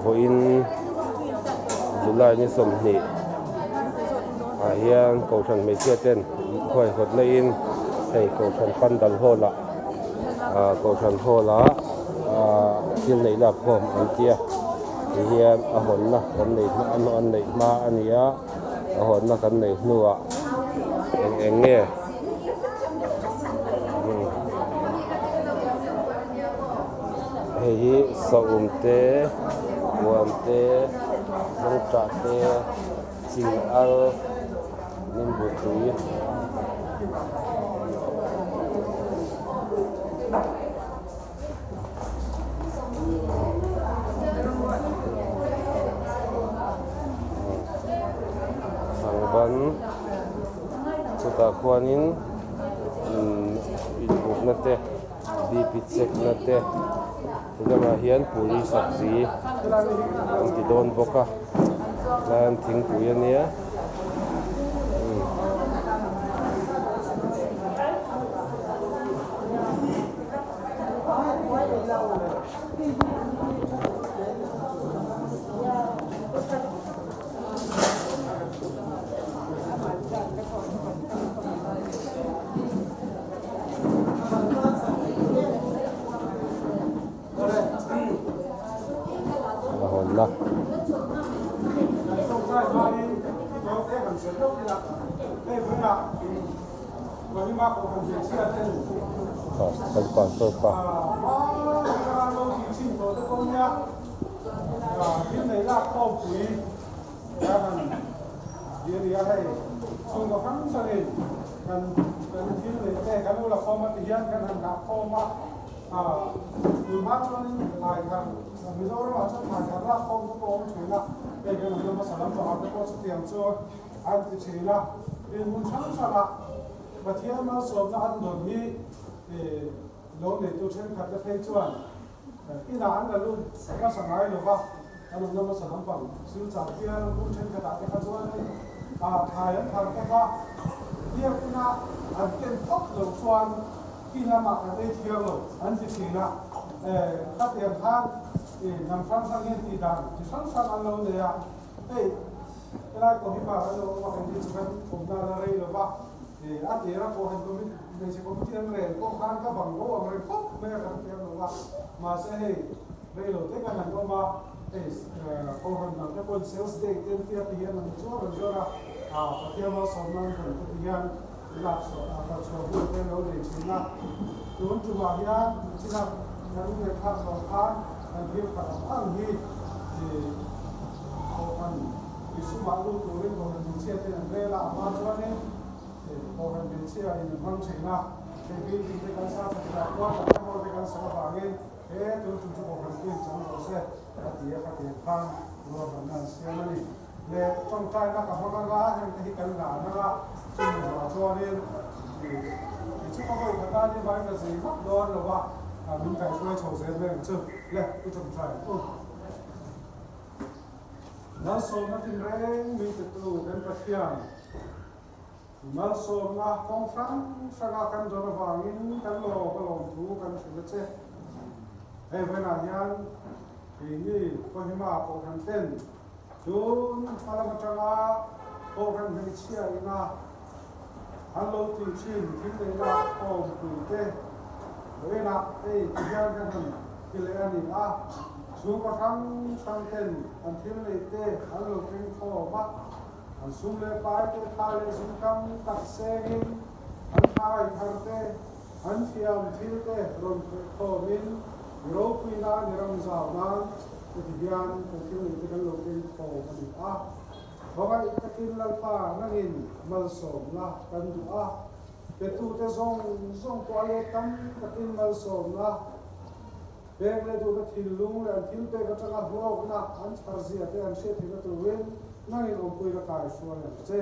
Vawiin July ni 20 ah hian Kohhran hmeichhia ten huaihawt neiin hei Kohhran pandal hall ah ah Kohhran hall ah ah thil neih lak khawm an tia ti hian a hawnna kan neih hma an neih hma a ni a a hawnna kan neih hnuah eng eng nge. Hei hi saum te, huan te, zawngṭah te, chil al, nimbu tui. Sangban chutah khuanin inbukna te bp check na te ti lamah hian puri sabzi an ti dawn bawk a tlai an thingpui a nia. A hawnna. Kan pastor pa. Pathian malsawmna an dawn hi lo neitu thenkhatte phei chuan inah an la lut hmasa ngai lo va, an awmna hmasa lampang silchar bial hmun thenkhatah te kha chuan hei thlai an thar bawk a, biakina an ken phawt loh chuan in lamah kan ei thiang lo an ti thin a, khatiang khan hnam hrang hrang hian tih dan chi hrang hrang an lo nei a, hei helai Kohima kan lo awm a, keini chu kan awmna a la rei lo va. A tir a pawh han committee hmeichhe committee an rel pawh khan ka bang bo ang reng khawp mai a kan ti ang lo a, mahse hei rei lo te kan han awm a, hei Kohhran dang te pawhin sales day te an tia ti hian an zuar an zuar a, Pathian malsawmna an rawn te ti hian lak chhuah kal chhuah hun te an lo nei thin a, tun tumah hian china kan ngaihthlak zawng khan kan thil khat ang ang hi Kohhran Isumah lut turin Kohhran hmeichhia ten an rel a, a hma chuanin Kohhran hmeichhia in an hmang thin a, hei building te kan sa tha tih ah khuan kan hall te kan sak avangin he tun tum chu Kohhran pui chang rawh se a ti a, khatiang khan ruahmanna an siam a ni. Le tawngtaina ka hmang anga heng te hi kan dan anga chumi zawhah chuanin kei chu ka hawi khat a ni vai ka zei vak dawn lo va, min kaihruai chho zel mai ang chu. Le i tawngtai ang u. Malsawmna tinreng min petu kan Pathian, malsawmna kawng hrang hranga kan dawn avangin kan lawm a lawmthu kan hrilh a che. Hei vawiinah hian keini Kohima Kohhran ten tun hmalam atanga Kohhran hmeichhia ina an lo tih thin thil neihna awmpuite vawiinah hei ti hian kan han ti leh a ni a. Chhungkaw hrang hrang ten an thil neih te an lo keng khawm a, an sum leh pai te tha leh zung tam tak sengin an thlai thar te, an thiam thil te rawn khawih khawmin mi ropui nan mi ram zau nan heti hian kan thil neih te kan lo keng khawm a ni a. Khawngaih takin Lalpa nangin malsawmna kan duh a, petute zawng zawng pawh a let tam takin malsawmna Pek leh duhna thinlung leh an thil pek atanga hlawkna an chhar zia te an hriat theihna turin nangin awmpui la kai hruai ang che.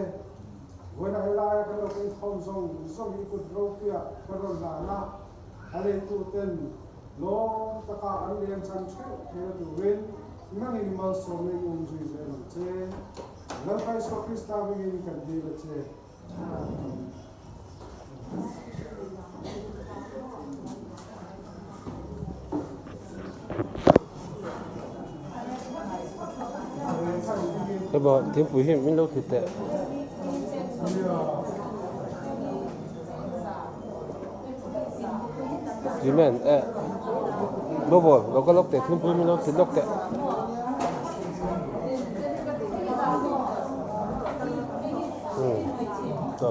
Vawiina helaia kan lo inkhawm zawng zawng hi kut ropuia kan rawn hlan a, a leituten lawm taka an lian chan theuh theihna turin nangin malsawmna i um zui zel ang che. Lalpa Isua Krista hmingin kan dil a che. Hema thingpui hi min lo thli teh. Cement eh Bobo lo ka lawk teh thingpui min lo thli lawk teh. Hmm. So.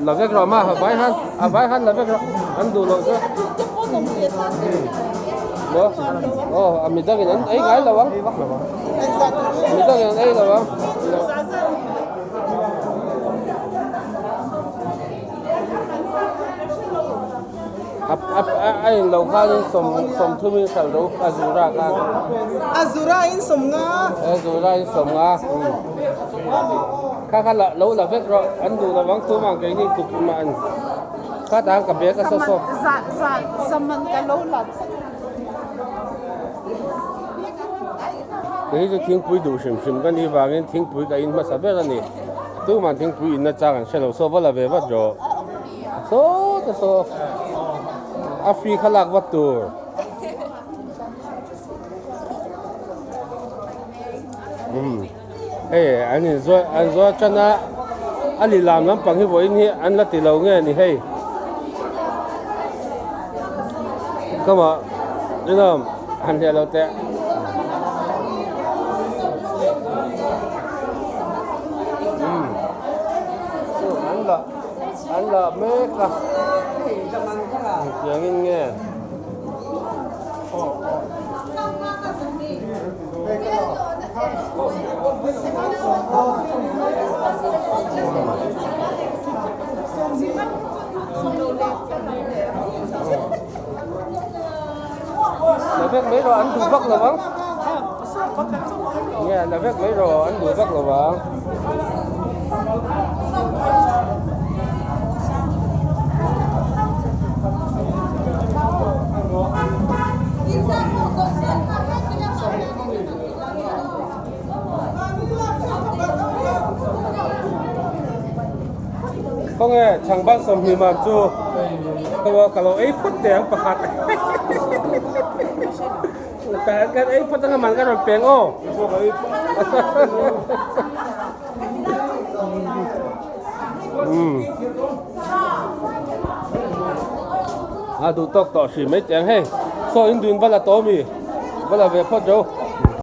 La vek rawh ma a vai han a vai han la vek rawh an duh loh chu maw aw a midangin an ei ngai lo ang midangin an ei lo ang. A in lo khanin sawm thumin hralh ro a zura khan. A zura in sawm nga. A zura in sawm nga. Kha kha la lo la vek rawh an duh lo ang tum ang keini tuktum ah an kha tah ka bag a saw saw. Za za zaman ka lo la. Kei chu thingpui duh hrim hrim ka nih vangin thingpui ka in hmasa ber a ni. Tumah thingpui in nachang an hre lo saw va la ve vat rawh. Saw ta saw a free kha lak vat tur. Umm hei an in zuar an zuar tan a a lilam lampang hi vawiin hi an la ti lo nge ni hei. Kama inawm han hliah lo teh. Umm an la an la mek a engtiangin nge. La vek mai rawh an duh vak lo ang nge la vek mai rawh an duh vak lo ang. Khawnge chhangban sawmhnih man chu khaw ka lo ei phawt teh ang pakhat kan ei phawt anga man ka rawn peng aw. A duh tawk tawh hri mai teh ang hei saw in dun va la tawh ami va la ve phawt ro.